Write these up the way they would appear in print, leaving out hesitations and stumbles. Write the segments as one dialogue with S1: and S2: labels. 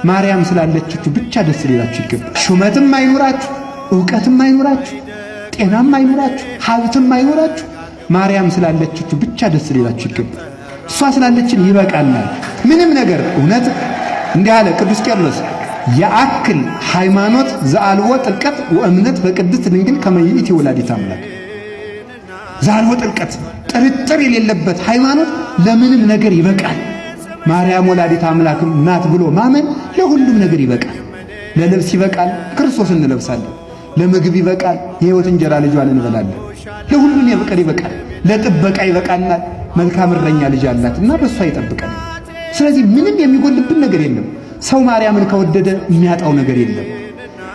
S1: ማርያም ስላለችችሁ ብቻ ደስ ሊላችሁ ይገባል። ሹመትም አይኑራችሁ፣ እውቀትም አይኑራችሁ፣ ጤናም አይኑራችሁ፣ ሀብትም አይኑራችሁ፣ ማርያም ስላለችችሁ ብቻ ደስ ሊላችሁ ይገባል። እሷ ስላለችን ይበቃናል። ምንም ነገር እውነት እንዲህ አለ ቅዱስ ቄርሎስ የአክል ሃይማኖት ዘአልቦ ጥልቀት ወእምነት በቅድስት ድንግል ከመ ይእቲ ወላዲተ አምላክ። ዘአልቦ ጥልቀት ጥርጥር የሌለበት ሃይማኖት ለምንም ነገር ይበቃል። ማርያም ወላዲተ አምላክ ናት ብሎ ማመን ለሁሉም ነገር ይበቃል። ለልብስ ይበቃል፣ ክርስቶስ እንለብሳለን። ለምግብ ይበቃል፣ የሕይወት እንጀራ ልጇን እንበላለን። ለሁሉም የፍቅር ይበቃል፣ ለጥበቃ ይበቃናል። መልካም እረኛ ልጅ አላት እና በእሷ ይጠብቀናል። ስለዚህ ምንም የሚጎልብን ነገር የለም። ሰው ማርያምን ከወደደ የሚያጣው ነገር የለም።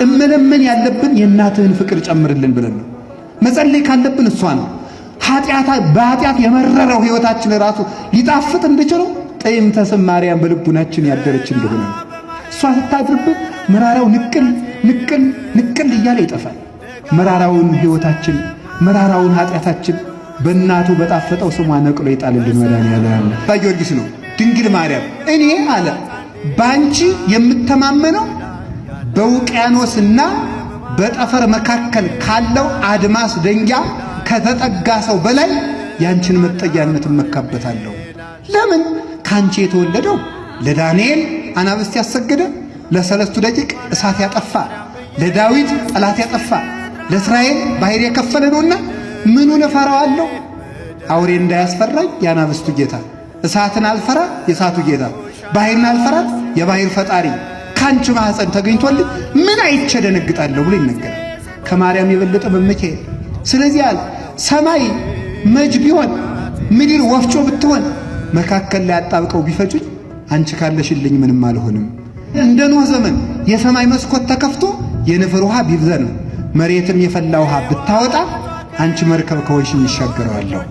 S1: እመለመን ያለብን የእናትህን ፍቅር ጨምርልን ብለን ነው። መጸለይ ካለብን እሷ ነው። በኃጢአት የመረረው ሕይወታችን ራሱ ሊጣፍጥ እንድችለው ጥዕምተ ስም ማርያም በልቡናችን ያደረች እንደሆነ ነው። እሷ ስታድርብን መራራው ንቅል ንቅል ንቅል እያለ ይጠፋል። መራራውን ሕይወታችን መራራውን ኃጢአታችን በእናቱ በጣፈጠው ስሟ ነቅሎ ይጣልልን መድኃኒዓለም። ጊዮርጊስ ነው ድንግል ማርያም እኔ አለ ባንቺ የምተማመነው በውቅያኖስና በጠፈር መካከል ካለው አድማስ ደንጊያ ከተጠጋ ሰው በላይ ያንቺን መጠጊያነት እመካበታለሁ። ለምን? ካንቺ የተወለደው ለዳንኤል አናብስት ያሰገደ፣ ለሰለስቱ ደቂቅ እሳት ያጠፋ፣ ለዳዊት ጠላት ያጠፋ፣ ለእስራኤል ባህር የከፈለ ነውና ምኑን እፈራዋለሁ? አውሬ እንዳያስፈራኝ የአናብስቱ ጌታ፣ እሳትን አልፈራ የእሳቱ ጌታ፣ ባህርን አልፈራት የባህር ፈጣሪ ካንቺ ማህፀን ተገኝቶልኝ ምን አይቼ ደነግጣለሁ ብሎ ይነገራል። ከማርያም የበለጠ መመኪያ የለም። ስለዚህ አለ ሰማይ መጅ ቢሆን ምድር ወፍጮ ብትሆን መካከል ላይ አጣብቀው ቢፈጩኝ አንቺ ካለሽልኝ ምንም አልሆንም። እንደ ኖህ ዘመን የሰማይ መስኮት ተከፍቶ የንፍር ውሃ ቢዘንም መሬትም የፈላ ውሃ ብታወጣ አንቺ መርከብ ከሆንሽኝ ይሻገረዋለሁ።